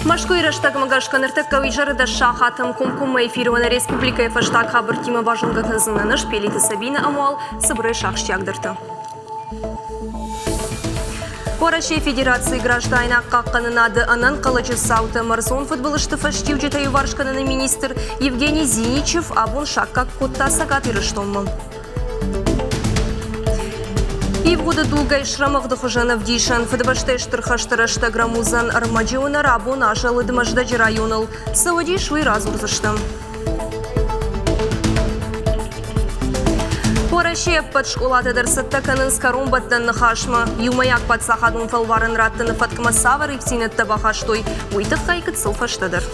Мӕскуыйы рӕстӕгмӕ гӕсгӕ ныртӕккӕ изӕры дӕс сахатӕм комкоммӕ эфиры нӕ республикӕйы фӕстаг хабӕрттимӕ базонгӕ кӕндзынӕн ӕз Пелиты Сабинӕ ӕмӕ уал цыбырӕй сахсджиагдӕртӕ. Уӕрӕсейы Федерацийы граждайнаг хъахъхъӕнынады ӕнӕнхъӕлӕджы цаутӕ ӕрдзон фыдбылызты фӕстиуджытӕ иуварс кӕныны министр Евгений Зиничев абон саккаг кодта Цӕгат Ирыстонмӕ. Ивгъуыды дугӕй срӕмыгъды хуызӕн ӕвдисӕн Фыдыбӕстӕйы Стыр хӕсты рӕстӕг рӕмудзӕн ӕрмӕджы уынӕр абон азӕлыд Мӕздӕджы районыл. Цы уыдис, уый радзурдзыстӕм. Уӕрӕсейы ӕппӕт скъолатӕ дӕр цӕттӕ кӕнынц кӕронбӕттӕн ныхасмӕ. Иумӕйаг паддзахадон фӕлварӕн раттыны фӕткмӕ цавӕр ивддзинӕдтӕ бахастой, уый тыххӕй гыццыл фӕстӕдӕр.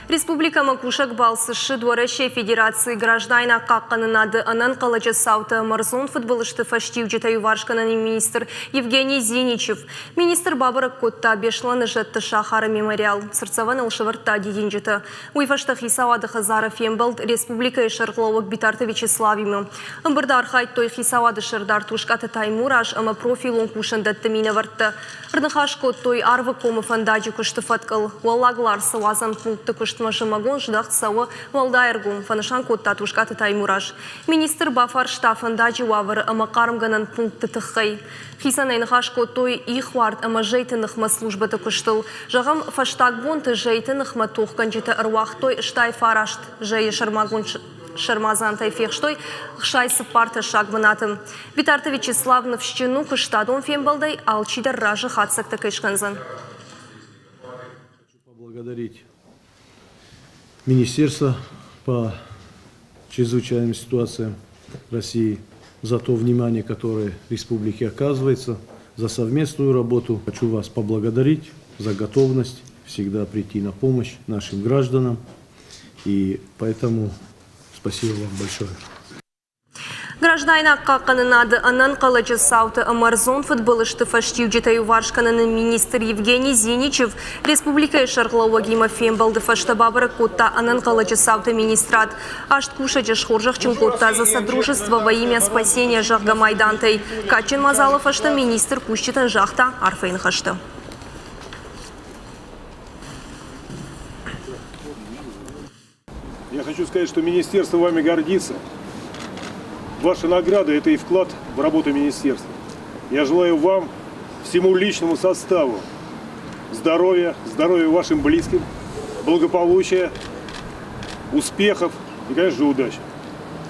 Республикӕмӕ кусӕг балцы ссыд Уӕрӕсейы Федерацийы граждайнаг хъахъхъӕнынады ӕнӕнхъӕлӕджы цаутӕ ӕмӕ ӕрдзон фыдбылызты фӕстиуджытӕ иуварс кӕныны министр Евгений Зиничев. Министр бабӕрӕг кодта Беслӕны зӕдты сахары мемориал, цыртдзӕвӕныл сӕвӕрдта дидинджытӕ. Уый фӕстӕ хицауады хӕдзары фембӕлд республикӕйы сӕргълӕууӕг Битарты Вячеславимӕ. Ӕмбырды архайдтой хицауады сӕрдар Тускъаты Таймураз ӕмӕ профилон кусӕндӕтты минӕвӕрттӕ. Ӕрныхас кодтой Арвыкомы фӕндаджы куысты фӕткыл. Уӕллаг Ларсы уадзӕн пункты куыстмӕ зымӕгон здӕхт цӕуы уӕлдай ӕргом, фӕнысан кодта Тускъаты Таймураз. Министр бафарста фӕндаджы уавӕры ӕмӕ хъармгӕнӕн пунктты тыххӕй. Хицӕнӕй ныхас кодтой ихуард ӕмӕ зӕйты ныхмӕ службӕты куыстыл. Зӕгъӕм, фӕстаг бонты зӕйты ныхмӕ тохгӕнджытӕ ӕруагътой 69 зӕйы сӕрмагонд сармадзантӕй фехстой 64 тӕссаг бынаты. Битарты Вячеслав ныфсджын у, куыстадон фембӕлдӕй алчидӕр разы хатдзӕгтӕ кӕй скӕндзӕн. Поблагодарить Министерство по чрезвычайным ситуациям России за то внимание, которое республике оказывается, за совместную работу. Хочу вас поблагодарить за готовность всегда прийти на помощь нашим гражданам. И поэтому спасибо вам большое. Граждайнаг хъахъхъӕнынады ӕнӕнхъӕлӕджы цауты ӕмӕ ӕрдзон фыдбылызты фӕстиуджытӕ иуварс кӕныны министр Евгений Зиничев республикӕйы сӕргълӕууӕгимӕ фембӕлды фӕстӕ бабӕрӕг кодта ӕнӕнхъӕлӕджы цауты министрад. Аст кусӕджы схорзӕхджын кодта «За содружество во имя спасения» зӕгъгӕ майдантӕй. Кадджын мадзалы фӕстӕ министр кусджытӕн загъта арфӕйы ныхӕстӕ. Я хочу сказать, что министерство вами гордится. Ваша награда – это и вклад в работу министерства. Я желаю вам, всему личному составу, здоровья, здоровья вашим близким, благополучия, успехов и, конечно же, удачи.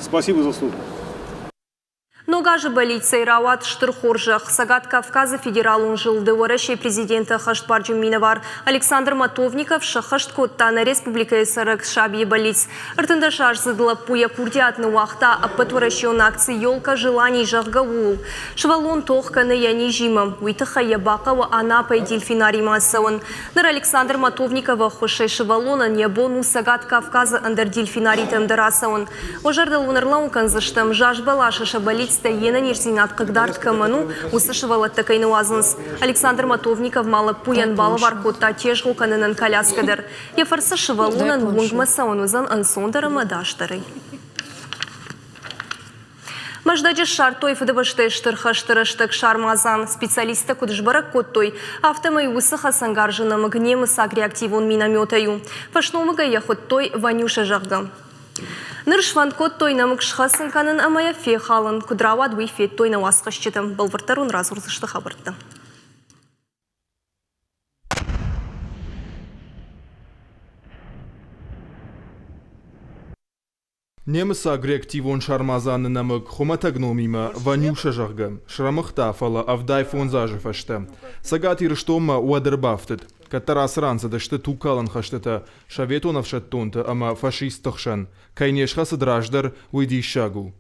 Спасибо за службу. Ног азы бӕллиццӕй рауад стыр хорзӕх. Цӕгат Кавказы федералон зылды Уӕрӕсейы президенты ӕххӕстбарджын минӕвар Александр Матовников сӕххӕст кодта нӕ республикӕйы цӕрӕг сабийы бӕллиц. Ӕртындӕсаздзыд лӕппу йӕ курдиат ныууагъта ӕппӕтуӕрӕсеон акци «Елка желаний», зӕгъгӕ, ууыл. Сывӕллон тох кӕны йӕ низимӕ. Уый тыххӕй йӕ бахъӕуы Анапӕйы дельфинаримӕ ацӕуын. Ныр Александр Матовниковы ӕххуысӕй сывӕллонӕн йӕ бон у Цӕгат Кавказы ӕндӕр дельфинаритӕм дӕр ацӕуын. Уӕ зӕрдыл уын ӕрлӕууын кӕндзыстӕм, заз бӕласы сӕ бӕллицтӕ йе нӕниздзинад хъыгдард кӕмӕн у, уыцы сывӕллӕттӕ кӕй ныуадзынц. Александр Матовников ма лӕппуйӕн балӕвар кодта тезгъо кӕнынӕн коляскӕ дӕр. Йӕ фӕрцы сывӕллонӕн уынгмӕ цӕуын уыдзӕн ӕнцондӕр ӕмӕ ӕдасдӕрӕй. Мӕздӕджы ссардтой Фыдыбӕстӕйы Стыр хӕсты рӕстӕг сармадзан. Специалисттӕ куыд сбӕрӕг кодтой, афтӕмӕй уыцы хӕцӕнгарзы нӕмыг немыцаг реактивон минометӕй у. Фӕсномыгӕй йӕ хуыдтой Ванюша, зӕгъгӕ. Ныр сфӕнд кодтой нӕмыг схӕцын кӕнын ӕмӕ йӕ фехалын. Куыд рауад, уый федтой нӕ уацхӕсджытӕ. Бӕлвырддӕр уын радзурдзысты хабӕрттӕ. Немыцаг реактивон сармадзаны нӕмыг хуымӕтӕг номимӕ «Ванюша», зӕгъгӕ, срӕмыгъта, фӕлӕ 75 азы фӕстӕ. Цӕгат Ирыстонмӕ уӕд ӕрбафтыд. Кӕддӕр ацы ран цыдысты тугкалӕн хӕстытӕ советон ӕфсӕддонты ӕмӕ фашистты хсӕн. Кӕй не схӕцыд раздӕр, уый диссаг у.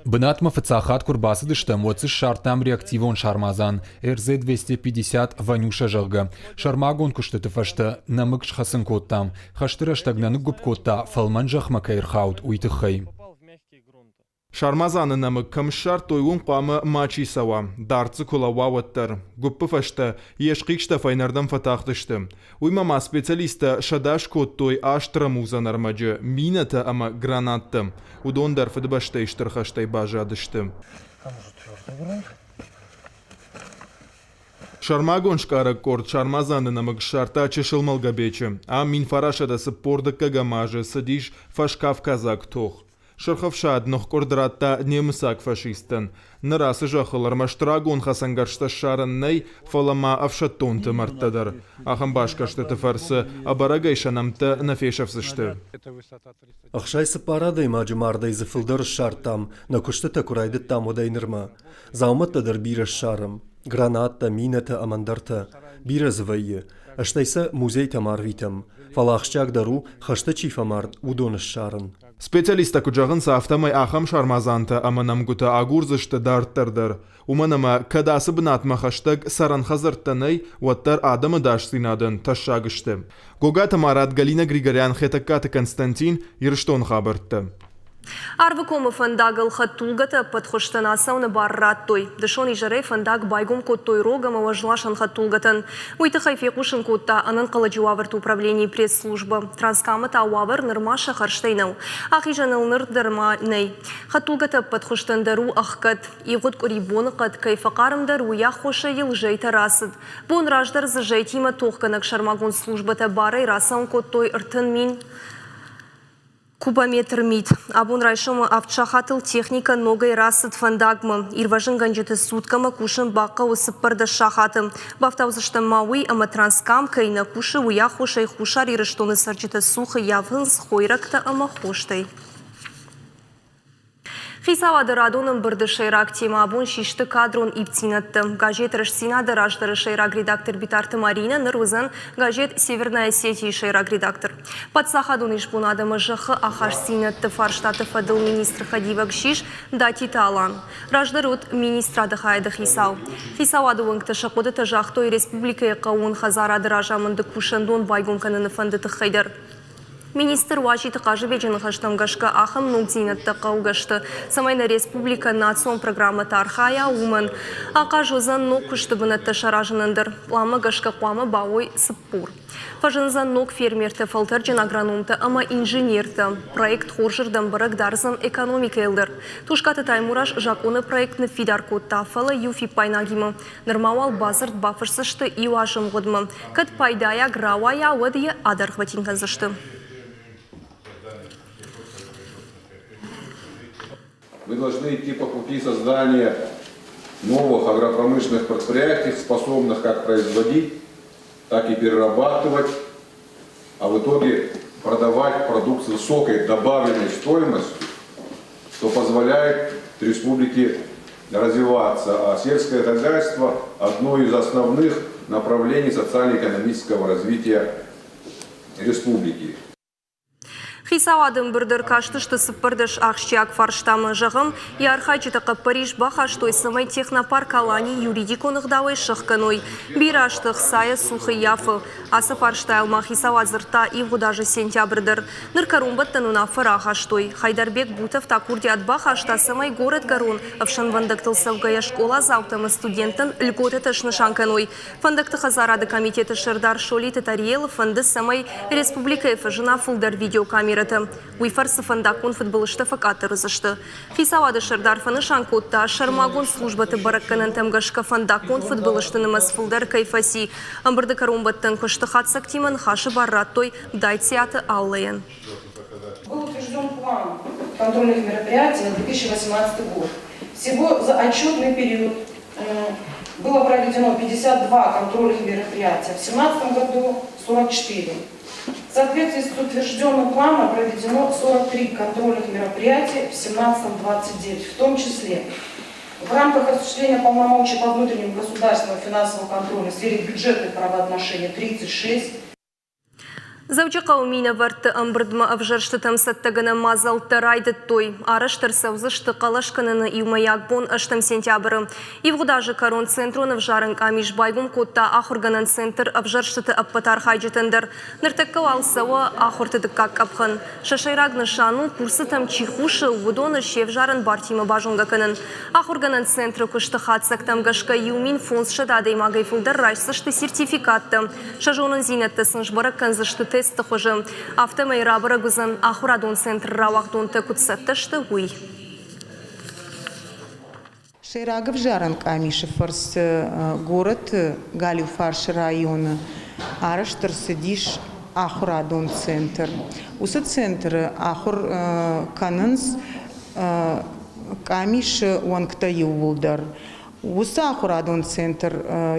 Бынатмӕ фыццаг хатт куы рбацыдыстӕм, уӕд дзы ссардтам реактивон сармадзан РЗ-250 «Ванюша», зӕгъгӕ. Сӕрмагонд куыстыты фӕстӕ нӕмыг схӕцын кодтам. Хӕсты рӕстӕг нӕ ныггуыпп кодта, фӕлмӕн зӕхмӕ кӕй ӕрхауд, уый тыххӕй. Сармадзаны нӕмыг кӕм ссардтой, уым хъуамӕ мачи цӕуа, дард дзы куы лӕууа, уӕддӕр. Гуыппы фӕстӕ йе схъистӕ фӕйнӕрдӕм фӕтахтысты. Уыимӕ ма специалисттӕ сӕдас кодтой аст рӕмудзӕн ӕрмӕджы, минӕтӕ ӕмӕ гранаттӕ. Уыдон дӕр Фыдыбӕстӕйы Стыр хӕстӕй баззадысты. Сӕрмагонд сгарӕг къорд сармадзаны нӕмыг ссардта Чысыл Малгобечы. Ам 1942 азы цыдис фӕскавказаг тох. Сырх ӕфсад ныхкъуырд радта немыцаг фашисттӕн. Ныр ацы зӕххыл ӕрмӕст рагон хӕцӕнгӕрзтӕ ссарӕн нӕй, фӕлӕ ма ӕфсӕддонты мӕрдтӕ дӕр. Ахӕм басгӕрстыты фӕрцы ӕбӕрӕгӕй сӕ нӕмттӕ нӕ фесӕфдзысты. 64 адӕймаджы мардӕй дзы фылдӕр ссардтам, нӕ куыстытӕ куы райдыдтам, уӕдӕй нырмӕ. Дзаумӕттӕ дӕр бирӕ ссарӕм. Гранаттӕ, минӕтӕ ӕмӕ ӕндӕртӕ. Бирӕ дзы вӕййы. Стӕй сӕ музейтӕм арвитӕм. Фӕлӕ ахсджиагдӕр у, хӕсты чи фӕмард, уыдоны ссарын. Специалисттӕ куыд зӕгъынц, афтӕмӕй ахӕм сармадзантӕ ӕмӕ нӕмгуытӕ агурдзысты дарддӕр дӕр. Уымӕн ӕмӕ кӕд ацы бынатмӕ хӕстӕг цӕрӕн хӕдзӕрттӕ нӕй, уӕддӕр адӕмы ӕдасдзинадӕн тӕссаг сты. Гогаты Марат, Галина Григорян, Хетӕгкаты Константин, Ирыстоны хабӕрттӕ. Арвыкомы фӕндагыл хӕдтулгӕтӕ ӕппӕт хуызтӕн ацӕуыны бар радтой. Дысон изӕрӕй фӕндаг байгом кодтой рог ӕмӕ уӕзласӕн хӕдтулгӕтӕн. Уый тыххӕй фехъусын кодта ӕнӕнхъӕлӕджы уавӕрты управленийы пресс-службӕ. Транскамы та уавӕр нырма сӕ хӕрзтӕй нӕу. Ахизӕныл ныр дӕр ма нӕй. Хӕдтулгӕтӕ ӕппӕт хуызтӕн дӕр у ӕхгӕд. Ивгъуыд къуыри боныхъӕд кӕй фӕхъармдӕр, уый аххосӕй йыл зӕйтӕ рацыд. Бон раздӕр дзы зӕйтимӕ тохгӕнӕг сӕрмагонд службӕтӕ барӕй рацӕуын кодтой 30 000 кубометр мит. Абон райсомы авд сахатыл техникӕ ногӕй рацыд фӕндагмӕ. Ирвӕзынгӕнджыты суткӕмӕ кусын бахъӕуы 14 сахаты. Бафтаудзыстӕм ма уый, ӕмӕ Транскам кӕй нӕ кусы, уый аххосӕй Хуссар Ирыстоны цӕрджытӕ цух ӕййафынц хойрӕгтӕ ӕмӕ хостӕй. Хицауады радон ӕмбырды сӕйраг темӕ абон систы кадрон ивддзинӕдтӕ. Газет «Рӕстдзинад-ы» раздӕры сӕйраг редактор Битарты Маринӕ ныр уыдзӕн газет «Северная Осетия-йы» сӕйраг редактор. Паддзахадон исбонад ӕмӕ зӕххы ахастдзинӕдты фарстаты фӕдыл министры хӕдивӕг ссис Датиты Алан. Раздӕр уыд министрады хайады хицау. Хицауады уӕнгтӕ сӕ хъуыдытӕ загътой республикӕйы хъӕууон хӕдзарады разамынды кусӕндон байгом кӕныны фӕнды тыххӕй дӕр. Министр Уазиты Хъазыбеджы ныхӕстӕм гӕсгӕ ахӕм ногдзинӕдтӕ хъӕугӕ сты, цӕмӕй нӕ республикӕ национ программӕтӕ архайа, уымӕн. Ахъаз уыдзӕн ног куысты бынӕттӕ саразынӕн дӕр. Пъланмӕ гӕсгӕ хъуамӕ бауой 40. Фӕзындзӕн ног фермертӕ, фӕлтӕрджын агрономтӕ ӕмӕ инженертӕ. Проект хорзырдӕм бӕрӕг дардзӕн экономикӕйыл дӕр. Тускъаты Таймураз закъоны проект ныффидар кодта, фӕлӕ иу фиппаинагимӕ. Нырма уал бадзырд бафысдзысты иу азы мгъуыдмӕ. Кӕд пайдайаг рауайа, уӕд йӕ адӕргъвӕтин кӕндзысты. Мы должны идти по пути создания новых агропромышленных предприятий, способных как производить, так и перерабатывать, а в итоге продавать продукт с высокой добавленной стоимостью, что позволяет республике развиваться. А сельское хозяйство – одно из основных направлений социально-экономического развития республики. Хицауады ӕмбырды ӕркастысты 14 ахсджиаг фарстамӕ. Зӕгъӕм, йӕ архайджытӕ хъӕппӕрис бахастой, цӕмӕй технопарк Алани юридикон ӕгъдауӕй сӕхгӕной. Бирӕ азты ӕхцайӕ цух ӕййафы. Ацы фарстайыл ма хицауад дзырдта ивгъуыд азы сентябры дӕр. Ныр кӕронбӕттӕн уынаффӕ рахастой. Хайдарбек Бутов та курдиат бахаста, цӕмӕй горӕтгӕрон ӕфсӕнвӕндӕгтыл цӕугӕйӕ скъоладзаутӕ ӕмӕ студенттӕн льготӕтӕ снысан кӕной. Фӕндӕгты хӕдзарады комитеты сӕрдар Солиты Тариелы фӕнды, цӕмӕй республикӕйы фӕзына фылдӕр видеокамерӕтӕ. Уый фӕрцы фӕндаггон фыдбылызтӕ фӕкъаддӕр уыдзысты. Хицауады сӕрдар фӕнысан кодта, сӕрмагонд службӕты бӕрӕггӕнӕнтӕм гӕсгӕ фӕндаггон фыдбылызты нымӕц фылдӕр кӕй фӕци. Ӕмбырды кӕронбӕттӕн куысты хатдзӕгтимӕ ныхасы бар радтой Дайциаты Аллӕйӕн. Был утвержден план контрольных мероприятий на 2018 год. Всего за отчетный период было проведено 52 контрольных мероприятия, в 2017 году 44. В соответствии с утвержденным планом проведено 43 контрольных мероприятия, в 2017 29, в том числе в рамках осуществления полномочий по внутреннему государственному финансовому контролю в сфере бюджетных правоотношений 36. Дзӕуджыхъӕуы минӕвӕртты ӕмбырдмӕ ӕвзӕрстытӕм цӕттӕгӕнӕн мадзӕлттӕ райдыдтой. Арӕзт ӕрцӕудзысты хъӕлӕс кӕныны иумӕйаг бон ӕстӕм сентябры. Ивгъуыд азы кӕрон Центрон ӕвзарӕн къамис байгом кодта ахуыргӕнӕн центр ӕвзӕрстыты ӕппӕт архайджытӕн дӕр. Ныртӕккӕ уал цӕуы ахуырты дыккаг къӕпхӕн. Сӕ сӕйраг нысан у, курсытӕм чи хъусы, уыдоны се взарӕн бартимӕ базонгӕ кӕнын. Ахуыргӕнӕн центры куысты хатдзӕгтӕм гӕсгӕ 1500 адӕймагӕй фылдӕр райсдзысты сертификаттӕ. Сӕ зонындзинӕдтӕ сын сбӕрӕг кӕндзысты тестты хуызы. Афтӕмӕй рабӕрӕг уыдзӕн, ахуырадон центры рауагъдонтӕ куыд цӕттӕ сты, уый. Сӕйраг ӕвзарӕн къамисы фӕрцы горӕты галиуфарсы районы арӕзт ӕрцыдис ахуырадон центр. Уыцы центры ахуыр кӕнынц къамисы уӕнгтӕ иууылдӕр. Уыцы ахуырадон центр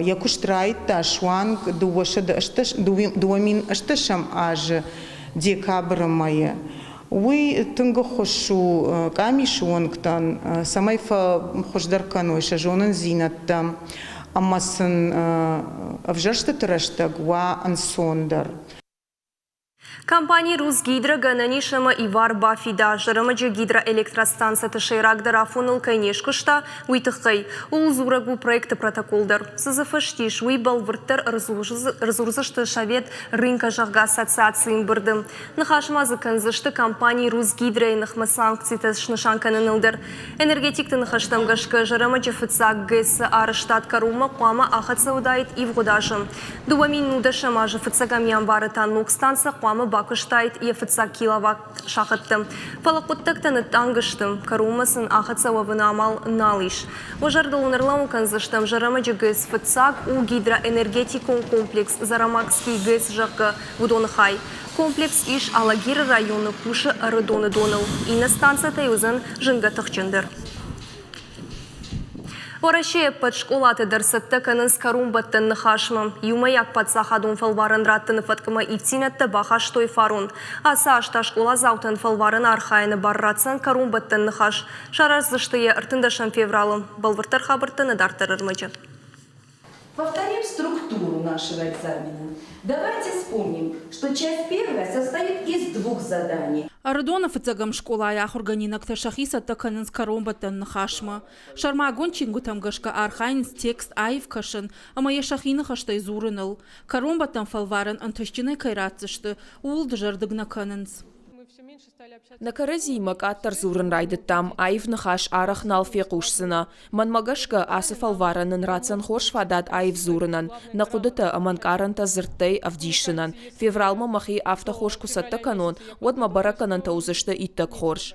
йӕ куыст райдыдта суанг 2008 азы декабры мӕйы. Уый тынг ӕххуыс у къамисы уӕнгтӕн, цӕмӕй фӕхуыздӕр кӕной сӕ зонындзинӕдтӕ ӕмӕ сын ӕвзӕрстыты рӕстӕг уа ӕнцондӕр. Компани «Русгидро» гӕнӕн ис ӕмӕ ивар бафида, Зӕрӕмӕджы гидроэлектростанцӕты сӕйрагдӕр афоныл кӕй не скуыста, уый тыххӕй. Ууыл дзурӕг у проекты протокол дӕр. Цы дзы фыст ис, уый бӕлвырддӕр ӕрдзурдзысты Совет рынка, зӕгъгӕ, ассоциацийы ӕмбырды. Ныхас ма дзы кӕндзысты компани «Русгидро»-йы ныхмӕ санкцитӕ снысан кӕныныл дӕр. Энергетикты ныхӕстӕм гӕсгӕ, Зӕрӕмӕджы фыццаг ГЭС-ы арӕзтад кӕронмӕ хъуамӕ ахӕццӕ уыдаид ивгъуыд азы. 2019 азы фыццӕгӕм январы та ног станцӕ хъуамӕ бакуыстаид йӕ фыццаг киловатт сахӕтты. Фӕлӕ хъуыддӕгтӕ нытътъанг сты, кӕронмӕ сын ахӕццӕ уӕвыны амал нал ис. Уӕ зӕрдыл уын ӕрлӕууын кӕндзыстӕм, Зӕрӕмӕджы ГЭС фыццаг у гидроэнергетикон комплекс Зарамакский ГЭС, зӕгъгӕ, уыдоны хай. Комплекс ис Алагиры районы, кусы Ӕрыдоны доныл. Иннӕ станцӕтӕй уыдзӕн зынгӕ тыхджындӕр. Уӕрӕсейы ӕппӕт скъолаты дӕр цӕттӕ кӕнынц кӕронбӕттӕн ныхасмӕ. Иумӕйаг паддзахадон фӕлварӕн раттыны фӕткмӕ ивддзинӕдтӕ бахастой фарон. Ацы аз та скъоладзаутӕн фӕлварӕн архайыны бар ратдзӕн кӕронбӕттӕн ныхас. Сараздзысты йӕ 13 февралы. Бӕлвырддӕр хабӕрттӕ нӕ дарддӕр ӕрмӕджы. Повторим структуру нашего экзамена. Давайте вспомним, что часть первая состоит из двух заданий. Ӕрыдоны фыццӕгӕм скъолайы ахуыргӕнинӕгтӕ сӕхи цӕттӕ кӕнынц кӕронбӕттӕн ныхасмӕ. Сӕрмагонд чингуытӕм гӕсгӕ архайынц текст аив кӕсын ӕмӕ йӕ сӕхи ныхӕстӕй дзурыныл. Кӕронбӕттӕн фӕлварӕн ӕнтыстджынӕй кӕй ратдзысты, ууыл дызӕрдыг нӕ кӕнынц. Нӕ кӕрӕдзиимӕ къаддӕр дзурын райдыдтам, аив ныхас арӕх нал фехъусдзынӕ. Мӕнмӕ гӕсгӕ, ацы фӕлварӕн нын ратдзӕн хорз фадат аив дзурынӕн, нӕ хъуыдытӕ ӕмӕ ӕнкъарӕнтӕ дзырдтӕй ӕвдисынӕн. Февралмӕ мӕхи афтӕ хорз куы цӕттӕ кӕнон, уӕд мӕ бӕрӕггӕнӕнтӕ уыдзысты иттӕг хорз.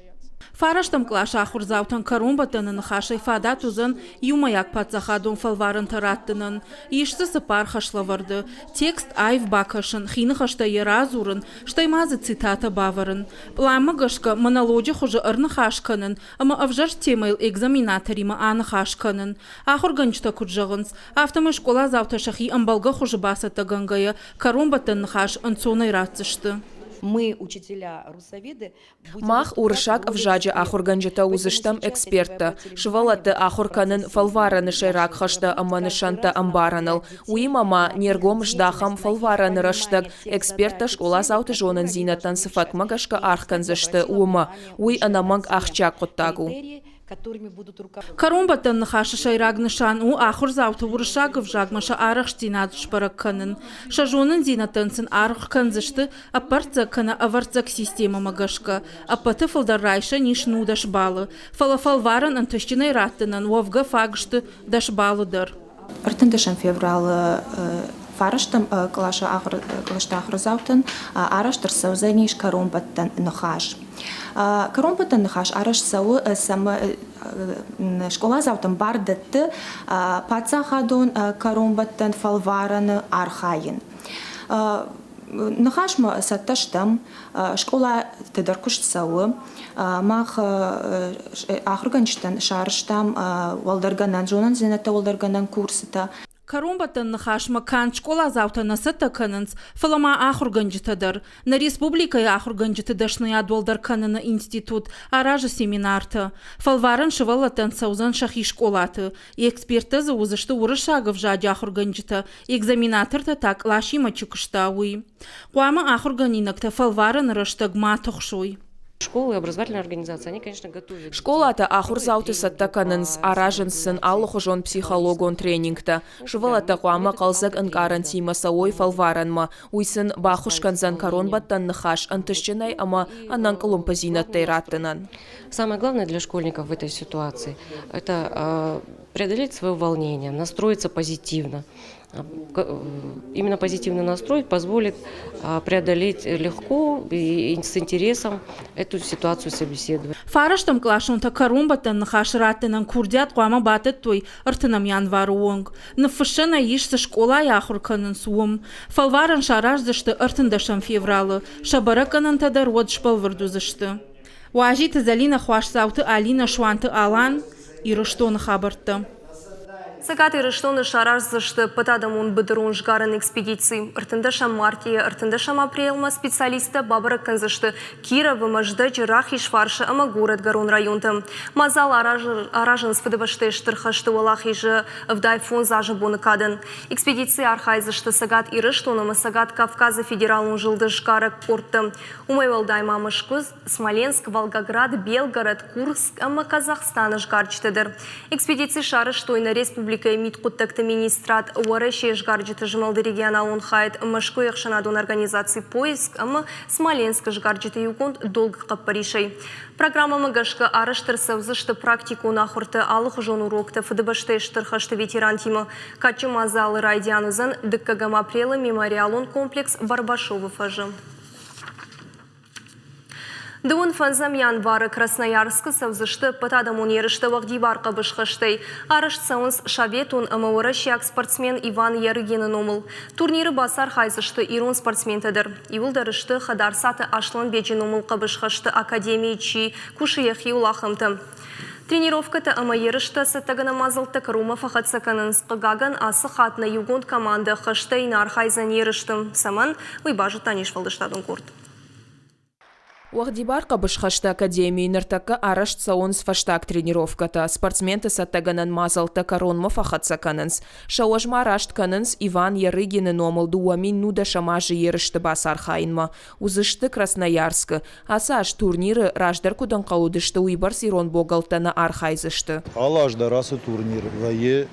Фарӕстӕм къласы ахуырдзаутӕн кӕронбӕттӕны ныхасӕй фадат уыдзӕн иумӕйаг паддзахадон фӕлварӕнтӕ раттынӕн. Ис дзы цыппар хӕслӕвӕрды: текст аив бакӕсын, хи ныхӕстӕй йӕ радзурын, стӕй ма дзы цитатӕ бавӕрын. Пъланмӕ гӕсгӕ монолоджы хуызы ӕрныхас кӕнын ӕмӕ ӕвзӕрст темӕйыл экзаменаторимӕ аныхас кӕнын. Ахуыргӕнджытӕ куыд зӕгъынц, афтӕмӕй скъоладзаутӕ сӕхи ӕмбӕлгӕ хуызы бацӕттӕгӕнгӕйӕ кӕронбӕттӕн ныхас ӕнцонӕй ратдзысты. Мы, учителя русоведы, Мах, уырыссаг ӕвзаджы ахуыргӕнджытӕ уыдзыстӕм эксперттӕ, сывӕллӕтты ахуыр кӕнын фӕлварӕны сӕйраг хӕстӕ ӕмӕ нысӕнттӕ ӕмбарыныл. Уыимӕ ма не ргом здахӕм фӕлварӕны рӕстӕг эксперттӕ скъоладзауты зонындзинӕдтӕн цы фӕткмӕ гӕсгӕ аргъ кӕндзысты, уымӕ. Уый ӕнӕмӕнг ахсджиаг хъуыддаг у. Кӕронбӕттӕн ныхасы сӕйраг нысан у ахуырдзауты уырыссаг ӕвзагмӕ сӕ арӕхстдзинад сбӕрӕг кӕнын. Сӕ зонындзинӕдтӕн сын аргъ кӕндзысты ӕппӕрццӕг кӕнӕ ӕвӕрццӕг системӕмӕ гӕсгӕ. Ӕппӕты фылдӕр райсӕн ис 19 баллы, фӕлӕ фӕлварӕн ӕнтыстджынӕй раттынӕн уӕвгӕ фаг сты 10 баллы дӕр. 13 февралы фарӕстӕм къласы кълӕсты ахуырдзаутӕн арӕзт ӕрцӕудзӕнис кӕронбӕттӕн ныхас. Кӕронбӕттӕн ныхас арӕзт цӕуы, скъоладзаутӕн бар дӕтты паддзахадон кӕронбӕттӕн фӕлварӕны архайын. Ныхасмӕ цӕттӕ стӕм, скъолаты дӕр куыст цӕуы. Мах ахуыргӕнджытӕн сарӕзтам уӕлдӕргӕнӕн зонындзинӕдтӕ уӕлдӕргӕнӕн курсытӕ. Кӕронбӕттӕн ныхасмӕ канд скъоладзаутӕ нӕ цӕттӕ кӕнынц, фӕлӕ ма ахуыргӕнджытӕ дӕр. Нӕ республикӕйы ахуыргӕнджыты дӕсныйад уӕлдӕр кӕныны институт аразы семинартӕ. Фӕлварӕн сывӕллӕттӕн цӕудзӕн сӕхи скъолаты. Эксперттӕ дзы уыдзысты уырыссаг ӕвзаджы ахуыргӕнджытӕ, экзаменатортӕ та къласимӕ чи куыста, уый. Хъуамӕ ахуыргӕнинӕгтӕ фӕлварӕны рӕстӕг ма тыхсой. Школы, образовательные организации, они, конечно, готовят. Скъолатӕ ахуырдзауты цӕттӕ кӕнынц, аразынц сын алыхуызон психологон тренингтӕ. Сывӕллӕттӕ хъуамӕ хъӕлдзӕг ӕнкъарӕнтимӕ цӕуой фӕлварӕнмӕ. Уый сын баххуыс кӕндзӕн кӕронбӕттӕн ныхас ӕнтыстджынӕй ӕмӕ ӕнӕнкъуылымпыдзинӕдтӕй раттынӕн. Самое главное для школьников в этой ситуации – это преодолеть свое волнение, настроиться позитивно. Именно позитивный настрой позволит преодолеть легко и с интересом эту ситуацию собеседовать. Фарӕстӕм къласонтӕ кӕронбӕттӕн ныхас раттынӕн курдиат хъуамӕ батӕттой ӕртынӕм январы онг. Ныффыссӕн ӕй ис, цы скъолайы ахуыр кӕнынц, уым. Фӕлварӕн сараздзысты 13 февралы. Сӕ бӕрӕггӕнӕнтӕ дӕр уӕд сбӕлвырд уыдзысты. Уазиты Зӕлинӕ, Хуасдзауты Алинӕ, Суанты Алан, Ирыстоны хабӕрттӕ. Цӕгат Ирыстоны сараздзысты ӕппӕтадӕмон быдырон сгарӕн экспедици. 13 мартъийӕ 13 апрелмӕ специалисттӕ бабӕрӕг кӕндзысты Кировы, Мӕздӕджы, Рахизфарсы ӕмӕ Горӕтгӕрон районты. Мадзал аразынц Фыдыбӕстӕйы Стыр хӕсты Уӕлахизы 75 азы боны кадӕн. Экспедицийы архайдзысты Цӕгат Ирыстон ӕмӕ Цӕгат Кавказы федералон зылды сгарӕг къордтӕ. Уымӕй уӕлдай ма Мӕскуы, Смоленск, Волгоград, Белгород, Курск ӕмӕ Казахстаны сгарджытӕ дӕр. Экспедици сарӕзтой нӕ республикӕйы мидхъуыддӕгты министрад, Уӕрӕсейы сгарджыты змӕлды регионалон хайад, Мӕскуыйы ӕхсӕнадон организаци «Поиск» ӕмӕ Смоленскы сгарджыты иугонд «Долг» хъӕппӕрисӕй. Программӕмӕ гӕсгӕ арӕзт ӕрцӕудзысты практикон ахуыртӕ, алыхуызон уроктӕ Фыдыбӕстӕйы Стыр хӕсты ветерантимӕ. Кадджын мадзалы райдиан уыдзӕн дыккӕгӕм апрелы мемориалон комплекс Барбашовы фӕзы. Дыууын фӕндзӕм январы Красноярскы цӕудзысты ӕппӕтадӕмон ерыстӕ уӕгъдибар хъӕбысхӕстӕй. Арӕзт цӕуынц советон ӕмӕ уӕрӕсейаг спортсмен Иван Ярыгины номыл. Турниры бацархайдзысты ирон спортсментӕ дӕр. Иууылдӕр сты Хӕдарцаты Аслӕнбеджы номыл хъӕбысхӕсты академийы чи кусы йӕхиуыл, ахӕмтӕ. Тренировкӕтӕ ӕмӕ ерыстӕ цӕттӕгӕнӕн мадзӕлттӕ кӕронмӕ фӕхӕццӕ кӕнынц. Хъыгагӕн, ацы хатт нӕ иугонд командӕ хӕстӕй нӕ архайдзӕн ерысты. Цӕмӕн, уый базыдта не сфӕлдыстадон къорд. Уӕгъдибар хъӕбысхӕсты академийы ныртӕккӕ арӕзт цӕуынц фӕстаг тренировкӕтӕ. Спортсменты цӕттӕгӕнӕн мадзӕлттӕ кӕронмӕ фӕхӕццӕ кӕнынц. Сӕ уӕзмӕ раст кӕнынц Иван Ярыгины номыл 2010 азы ерысты бацархайынмӕ. Уыдзысты Красноярскы. Ацы аз турниры, раздӕр куыд ӕнхъӕл уыдысты, уыйбӕрц ирон богӕлттӕ нӕ архайдзысты. Алы аз дӕр ацы турнир вӕййы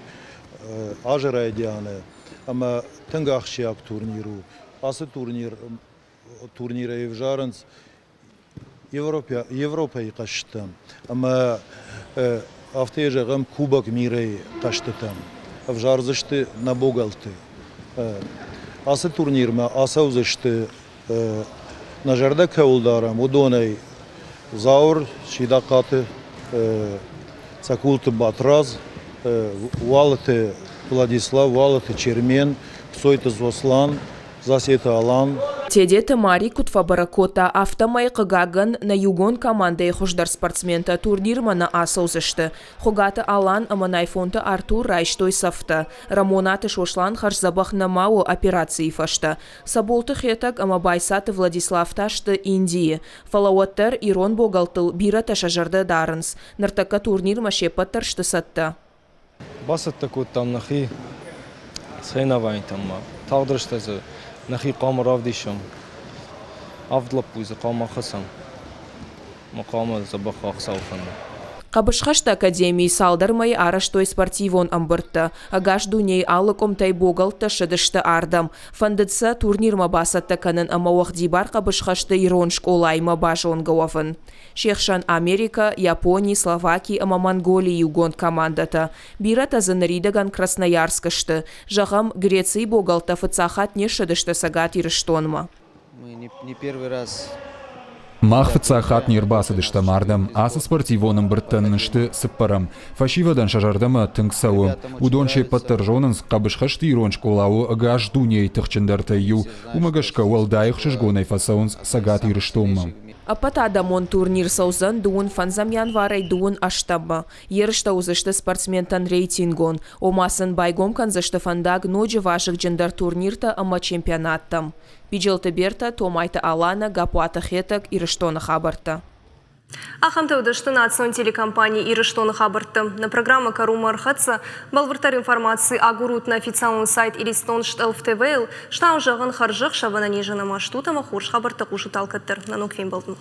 азы райдианы ӕмӕ тынг ахсджиаг турнир у. Ацы турнир турнирӕй ӕвзарынц Европӕйы хъӕзтытӕм ӕмӕ афтӕ зӕгъӕм Кубок мирӕйы хъӕзтытӕм ӕвзардзысты нӕ богӕлтты. Ацы турнирмӕ ацӕудзысты нӕ зӕрдӕ кӕуыл дарӕм, уыдонӕй Зауыр, Сидахъаты, Цӕкулты Батрадз, Уалыты Владислав, Уалыты Чермен, Кцойты Сослан, Засеты Алан. Тедеты Мари куыд фӕбӕрӕг кодта, афтӕмӕй, хъыгагӕн, нӕ иугонд командӕйы хуыздӕр спортсментӕ турнирмӕ нӕ ацӕудзысты. Хуыгаты Алан ӕмӕ Найфонты Артур райстой цӕфтӕ. Рӕмонаты Сослан хӕрздзӕбӕх нӕма у операцийы фӕстӕ. Цӕболты Хетӕг ӕмӕ Байцаты Владислав та сты Индийы. Фӕлӕ уӕддӕр ирон богӕлттыл бирӕтӕ сӕ зӕрдӕ дарынц. Ныртӕккӕ турнирмӕ се ппӕт дӕр сты цӕттӕ. Бацӕттӕ кодтам нӕхи соревнованитӕм ма. Тагъд рӕстӕджы нӕхи хъуамӕ равдисӕм. Авд лӕппуйы дзы хъуамӕ ахӕцӕм. Мӕ хъуамӕ дзӕбӕх ӕхсӕв фӕнды. Хъӕбысхӕсты академийы цалдӕр мӕйы арӕзтой спортивон ӕмбырдтӕ. Ӕгас дунейы алы къуымтӕй богӕлттӕ ссыдысты ардӕм. Фӕндыд сӕ турнирмӕ бацӕттӕ кӕнын ӕмӕ уӕгъдибар хъӕбысхӕсты ирон скъолаимӕ базонгӕ уӕвын. Се хсӕн Америкӕ, Япони, Словаки ӕмӕ Монголийы иугонд командӕтӕ. Бирӕтӕ дзы ныридӕгӕн Красноярскы сты. Зӕгъӕм, Грецийы богӕлттӕ фыццаг хатт не ссыдысты Цӕгат Ирыстонмӕ. Мах фыццаг хатт не рбацыдыстӕм ардӕм. Ацы спортивон ӕмбырдтӕ нын сты цыппӕрӕм. Фӕсивӕдӕн сӕ зӕрдӕмӕ тынг цӕуы. Уыдон се ппӕт дӕр зонынц, хъӕбысхӕсты ирон скъола у ӕгас дунейы тыхджындӕртӕй иу. Уымӕ гӕсгӕ уӕлдай ӕхсызгонӕй фӕцӕуынц Цӕгат Ирыстонмӕ. Ӕппӕтадӕмон турнир цӕудзӕн дыууын фӕндзӕм январӕй дыууын ӕстӕммӕ. Ерыстӕ уыдзысты спортсментӕн рейтингон, ома сын байгом кӕндзысты фӕндаг ноджы вазыгджындӕр турниртӕ ӕмӕ чемпионаттӕм. Биджелты Бертӕ, Томайты Аланӕ, Гаппуаты Хетӕг, Ирыстоны хабӕрттӕ. Ахӕмтӕ уыдысты национ телекомпани Ирыстоны хабӕртты. Нӕ программӕ кӕронмӕ ӕрхӕццӕ. Бӕлвырддӕр информаци агурут нӕ официалон сайт Иристон Штълф ТВ-йыл. Стау зӕгъын хӕрзӕхсӕв ӕнӕнизӕн ӕмӕ стут ӕмӕ хорз хабӕрттӕ хъусут алкӕддӕр. Нӕ ног фембӕлдмӕ.